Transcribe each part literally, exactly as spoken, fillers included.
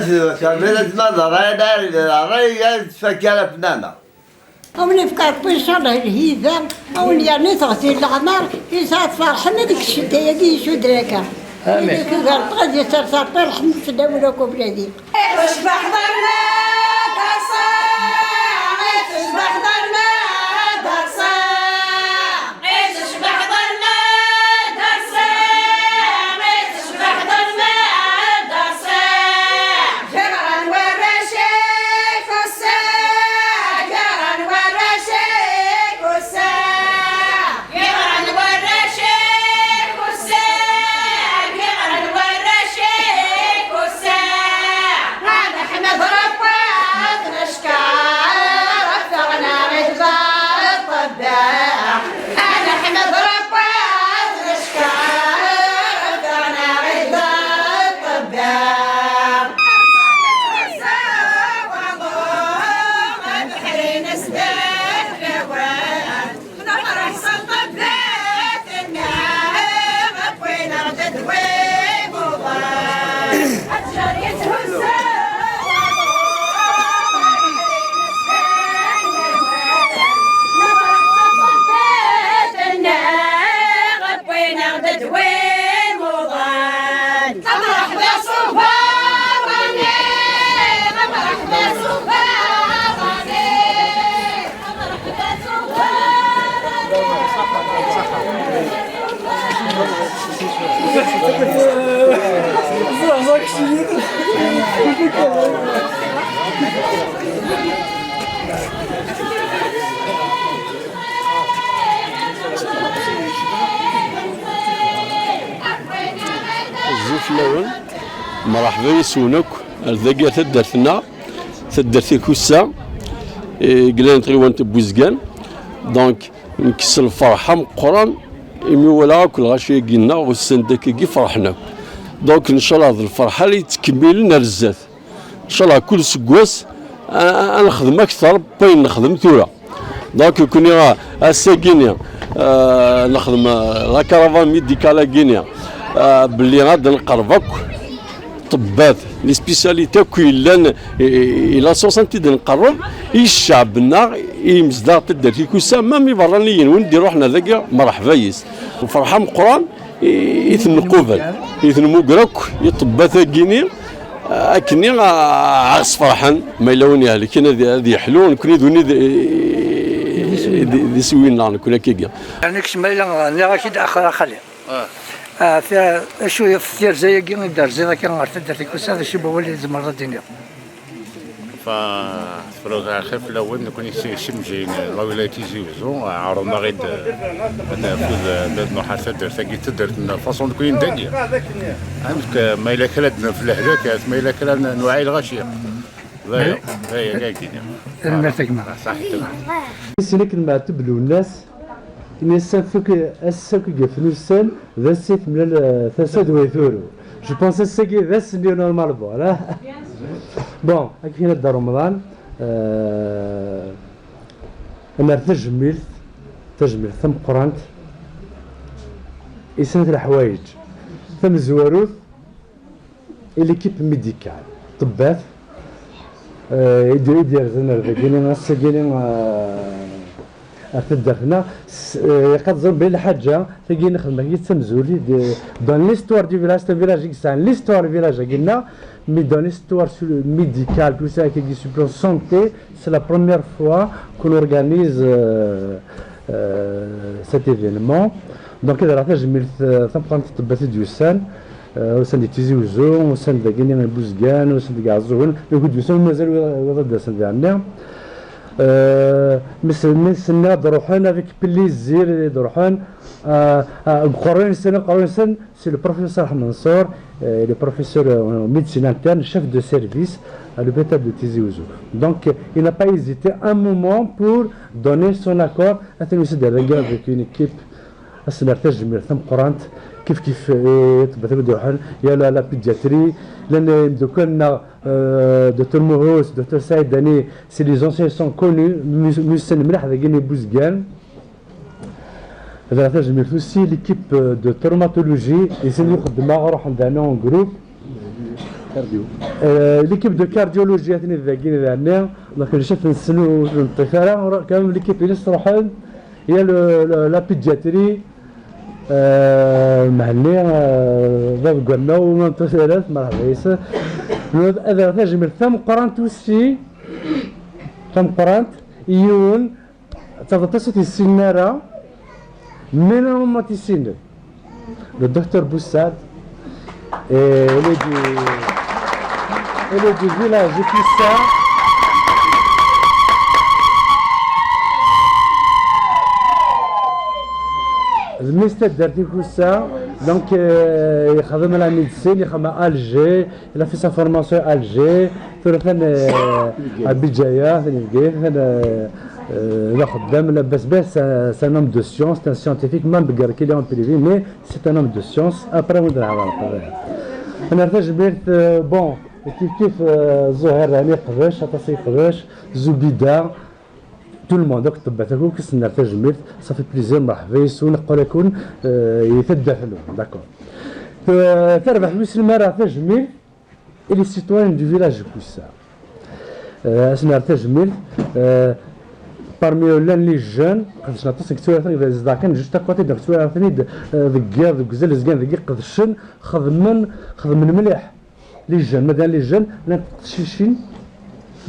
Terbiḍ atma d ṛṛay, d ṛṛay, ad tfakk ara fell-aneɣ. A wen-ifk Ṛebbi ncallah lhiba, a wen-yerni teɣzi n leɛmer, yesɛa tferḥem deg ccedda-agi icuder akka. Amin. Ilak ugar Ṛebbi ad yessers Ṛebbi ṛṛeḥma fell-awen akk a wladi. Tecbeḥ ḍerna d aṣaɛ, tecbeḥ ḍerna d aṣaɛ. Tecbeḥ ḍerna d aṣaɛ, tecbeḥ ḍerna d aṣaɛ. Ǧeɣren warrac-ik ussaɛ, ǧeɣren warrac-ik ussaɛ. Ǧeɣren warrac-ik ussaɛ, ǧeɣren warrac-ik ussaɛ. Ad neḥmed Ṛebbi ad neckeṛ, ffeɣ-aɣ-d ḍar ṭṭebba. Ad neḥmed Ṛebbi ad neckeṛ, ffeɣ-aɣ-d ḍar ṭṭebba. Ad ḥrin sdat lawan. Nefreḥ s ṭṭebbat-nneɣ, wwin-aɣ-d ddwa imuḍan. Ad ǧǧeɣ yetthuzza. Nefreḥ s ṭṭebbat-nneɣ, wwin-aɣ-d ddwa imuḍan. Ad nruḥ d asubaḍ-nni, ad nruḥ d asubaḍ-nni. Azul fell-awen, mṛeḥba yes-wen akk ar dagi, ar taddart-nneɣ, taddart Ikussa, i yellan tɣiwant n Buzgan. Donc, nekk s lferḥ ameqqran imi walaɣ akk lɣaci-agi-nneɣ ussan-d akkagi, ferḥen akk. Donc, ncallah d lferḥ ara yettkemmilen ar zdat. Ncallah kul seggas a, a, a nexdem akter n wayen nexdem tura. Donc, nekkni, a, ass-agi-ni, a, nexdem, a, la caravane médicale-agi-ni, a, belli ad nqerreb akk ṭṭebbat, les spécialités akk yellan, i, i, i la soixante i d-nqerreb, i ccɛeb-nneɣ, i yimezdaɣ n taddart Ikussa, même iberraniyen, win d-iruḥen ar dagi, mṛeḥba yes. Lferḥ ameqqran i, i ten-nqubel, i ten-nmuger akk, i ṭṭebbat-agi-ni, akken-nni, a, a ɣ-sferḥen, ma yella win ihelken ad, ad yeḥlu, nekkni d win i d, i, i, d, d iswi-nneɣ, nekkni akkagi. Yeɛni kečč ma yella nniɣ-ak-id axir a xali. Ah, ta-, acu tirza-agi i d-terziḍ akka ɣer taddart Ikussa, d acu n wawal i tzemreḍ ad d-tiniḍ? Fa, tefrawt axir fell-awen, nekkni si, simǧiyen n lawilaya Tizi Uzzu, ɛerḍen-aɣ-id, eh, ad nafud, eh, ad nruḥ ar taddart-agi, d taddart n façon nekkni n dagi. Amek, eh, ma yella kra ad naf lehlak, ma yella kra n-, nwaɛi lɣaci. D aya, d aya, d aya. Tanemmirt a gma. Ṣaḥit. Isem-ik n Meɛtub Lwennas, ini-as ass-a akk, ass-a akk i yefen ussan, d ass i temlal, eh, tasa d way turew. Je pense ass-agi d ass-nni normal, voilà. Bon, akka kien Dda Remḍan, eh, ad nerr tajmilt, tajmilt tameqqrant i snat leḥwayeǧ. Tamezwarut, i l'équipe médicale, ṭṭebbat, eh, i d-, i d-yerzan ar dagini, ass-agini, eh, ar taddart-nneɣ. S-, eh, ilaq ad ẓren belli lḥaǧa tagi nexdem-ak-id d tamezwarut, de, dans l'histoire du village, c'est un village i yesɛan l'histoire du village-agi-nneɣ, mais dans l'histoire sur le médical, tout ça, kagi sur le plan santé, c'est la première fois qu'on organise, euh, euh, cet événement. Donc, ad rreɣ tajmilt, euh, tameqqrant i ṭṭebbat i d-yusan, euh, usan-d i Tizi Uzzu, usan-d dagini i Buzgan, usan-d deg Iɛeẓẓugen, deg i d-yusan, mazal wi-, wiḍ ad d-asen daɣenni. Euh, mi s-, mi s-nniɣ ad d-ruḥen, avec plaisir i d-ruḥen, euh, euh, deg uqerruy-nsen, uqerruy-nsen, c'est le professeur Ahmed Mansour, euh, le professeur, euh, en médecine interne, chef de service à l'hôpital de Tizi Ouzou. Donc, euh, il n'a pas hésité un moment pour donner son accord. Atan yusa-d ar dagi avec une équipe, ad s-nerr tajmilt tameqqrant, kif kif, euh, ṭṭebbat i d-iruḥen, il y a la, la pédiatrie, llan, euh, imeddukal-nneɣ, euh, docteur Mouhous, docteur Saïd Dani, c'est les anciens, ils sont connus, mi-, myussanen mliḥ dagini Buzgan. Ad rreɣ tajmilt aussi l'équipe, euh, de traumatologie, i sin i xeddmeɣ, ruḥen daɣen en groupe. Cardio. Euh, l'équipe de cardiologie, atni dagi, dani, donc, je sais, ne, ne, quand même, l'équipe, ils se, il y a le, le, la pédiatrie, euh, Mhenni, euh, bab Gwanna, ou même tout ça, là, مرحبا يسون. Ad aɣ tajmilt tameqqrant aussi, tameqqrant, yiwen, d taḍeṭṭast ur t-yessinen ara, mais normalement t-yessinen. Le docteur Boussad, et il est du, il est du village de Koussa. Le ministère de Koussa, donc, euh, il travaille à la médecine, il travaille à Alger, il a fait sa formation à Alger, tura atan, euh, à Béjaïa, atan à Bgayet, atan, euh, euh, d axeddam, labas, bas, c'est un, c'est un homme de science, c'est un scientifique, même bien qu'il est en privé, mais c'est un homme de science. Après, on verra. Ad nerr tajmilt, euh, bon, kif kif, euh, Zuhir, yeɛni, yeqdec, aṭas i yeqdec, Zubida, tout le monde, akk ṭṭebbat akk, ad nerr tajmilt, ça fait plaisir, مرحبا يسون, neqqel akk, euh, i taddart-nwen, d'accord. Euh, tarbaɛt wis lmara tajmilt, et les citoyens du village de Koussa. Euh, ad nerr tajmilt, euh, parmi eux, llan les jeunes, qedcen aṭas deg Twitter, deg Zdaken, juste à côté, donc Twitter, euh, deg yiḍ, deg uzal, zgan deg iqedcen, xedmen, xedmen mliḥ. Les jeunes, ma d les jeunes, llan teqcicin,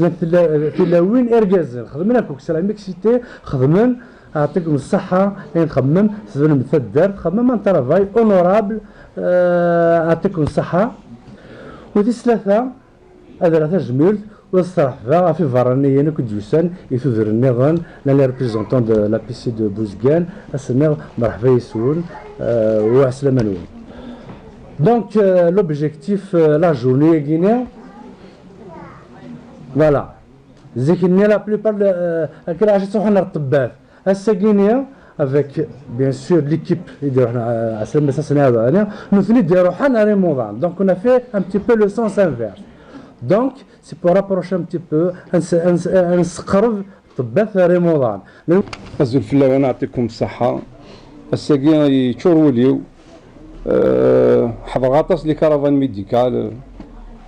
llan tila-, tilawin, irgazen, xedmen akk, c'est la mixité, xedmen, Yeɛṭikum ṣṣeḥḥa, ayen txemmem, txedmem taddart, txemmem un travail honorable, euh, yeɛṭikum ṣṣeḥḥa. U tis tlata, ad rreɣ tajmilt, u ad sṭerḥbeɣ ɣef iberraniyen akk i d-yusan i tudrin nniḍen, llan les représentants de l'A P C de Bouzguène, ad sen-nniɣ merḥba yes-wen, euh, u ɛeslama-nwen. Donc, euh, l'objectif, euh, la journée-agi-nni, voilà. Zik-nni, la plupart, euh, akken ɛac ttruḥun ar ṭṭebbat. Ass-agi-nni, avec, bien sûr, l'équipe i d-iruḥen, euh, ɛeslama-s ass-nni, nutni d-iruḥen ar imuḍan. Donc, on a fait un petit peu le sens inverse. Donc, c'est pour rapprocher un petit peu, ad nes-, ad nes-, ad nesqerreb ṭṭebbat ar imuḍan. Azul fell-awen, yeɛṭikum ṣṣeḥḥa. Ass-agi yeččur wul-iw. Euh, ḥeḍreɣ aṭas les caravanes médicales,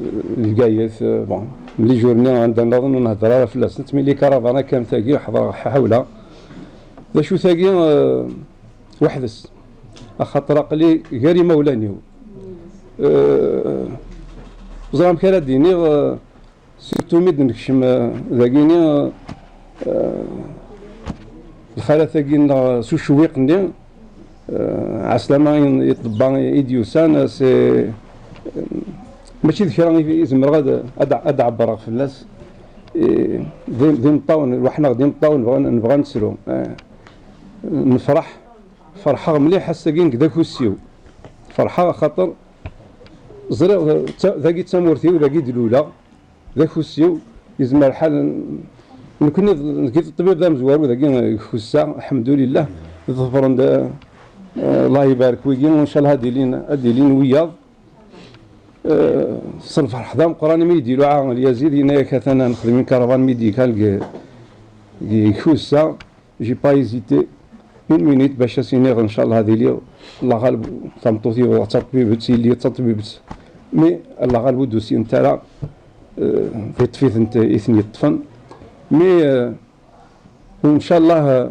euh, Bgayet, euh, bon, les journées anda nniḍen ur nhedder ara fell-asent, mais les caravanes akka am tagi ḥeḍreɣ ḥawla. D acu tagi, euh, weḥd-s, axaṭer aql-i gar imawlan-iw. Euh, ẓriɣ amek ara d-iniɣ, euh, Surtout mi d-nekcem, euh, dagini, euh, euh, lxalat-agi-nneɣ s ucewwiq-nni, euh, ɛeslama i, i ṭṭebba i d-yusan, euh, c'est, euh, mačči d kra i, i zemreɣ ad, ad, ad ɛebbreɣ fell-as. I, d, d imeṭṭawen, lwaḥ-nneɣ d imeṭṭawen, nebɣa, nebɣa ad nesru. Euh, nefreḥ, ferḥeɣ mliḥ ass-agi nekk d akussiw. Ferḥeɣ axaṭer ẓriɣ, euh, d ta-, dagi d tamurt-iw, dagi d-luleɣ. D akussiw, yezmer lḥal n-, nekni d-, nekki d ṭṭbib d amezwaru dagi deg Kussa, lḥemdulillah, ḍefren-d, eh, Allah ibarek wigi, ncallah ad ilin, ad ilin wiyaḍ. Eh, s lferḥ d ameqqran imi i d-iluɛa Lyazid, yenna-yak atan ad nexdem une caravane médicale deg, deg Kussa. J'ai pas hésité une minute bac ad s-iniɣ, ncallah ad iliɣ, Allah ɣaleb, tameṭṭut-iw d taṭbibt, yelli d taṭbibt. Mais Allah ɣaleb ur d-usint ara, euh, yeṭṭef-itent i ten-yeṭṭfen. Mais, euh, ncallah, euh,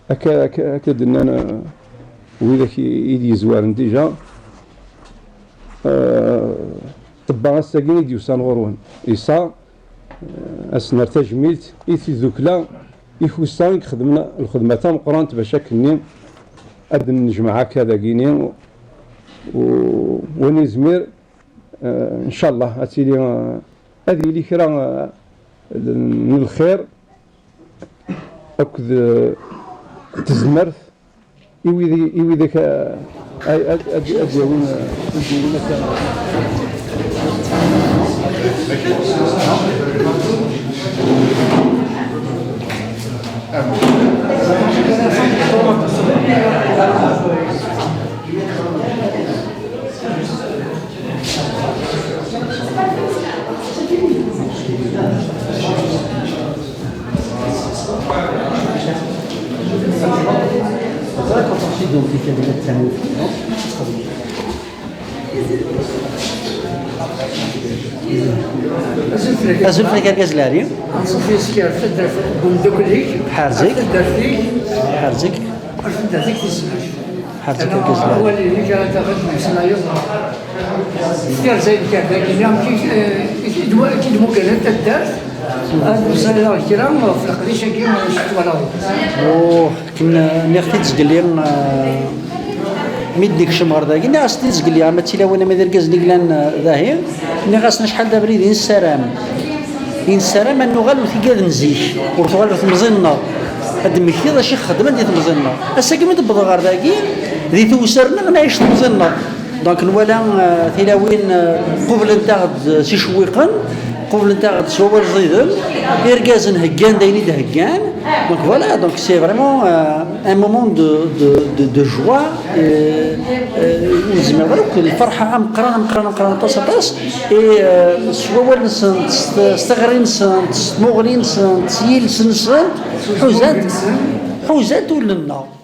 akka, akka, akka d-nnan, euh, widak i, i d-yezwaren déjà, euh, ṭṭebba ass-agi i d-yusan ɣur-wen. Isa, Eh, ad s-nerr tajmilt i tidukla i Kussa i ixedmen lxedma tameqqrant bac akkenni ad d-nejmeɛ akka dagini, u, u win yezmir, eh, ncallah ad tili, eh, ad yili kra, eh, n lxir akked, eh, tezmert i wid, i widak, eh, ay, ad, ad, ad d-yawin, eh, ad d-yawin akka. Ẓriɣ ur teɣsi d umtikel i la tettɛamun fell-i. Azul fell-ak argaz lɛali. Anṣuf yes-k ar taddart n umeddakel-ik. Ḥerz-ik. Ar taddart-ik. Ḥerz-ik. Ar taddart-ik tis snat. Ḥerz-ik argaz lɛali. Awal-inek ara taɣeḍ meslayeḍ tirza-inek ar dagi, amek i, eh, i d-, i d-mugarent taddart? Ad meslayeɣ kra ɣef leqdic-agi, acu twalaḍ? Oh, akken, eh, nniɣ-t-id zgelli, eh, mi d-nekcem ɣer dagi, nniɣ-as-t-id zgelli, ama d tilawin, ama d irgazen i yellan, eh, dahi, nniɣ-asen acḥal d abrid i nessaram. I nessaram ad nuɣal ur tigad n zik, ur tuɣal ur temẓi-nneɣ. Ad d-mmektiḍ acu i xedmen di temẓi-nneɣ. Ass-agi mi d-wwḍeɣ ɣer dagi, di tewser-nneɣ nɛic temẓi-nneɣ. Donc nwala, euh, tilawin, euh, qublent-aɣ-d s icewwiqen, qublent-aɣ-d s wawal ẓiden, irgazen heggan-d ayen i d-heggan. Donc voilà, donc c'est vraiment, euh, un moment de, de, de, de joie, euh, euh, ur nezmireḍ ara akk, lferḥ ameqqran, ameqqran, ameqqran, aṭas, aṭas, et, euh, s wawal-nsent, s t-, s teɣri-nsent, s tmuɣli-nsent, s yiles-nsent, ḥuzant, ḥuzant ul-nneɣ.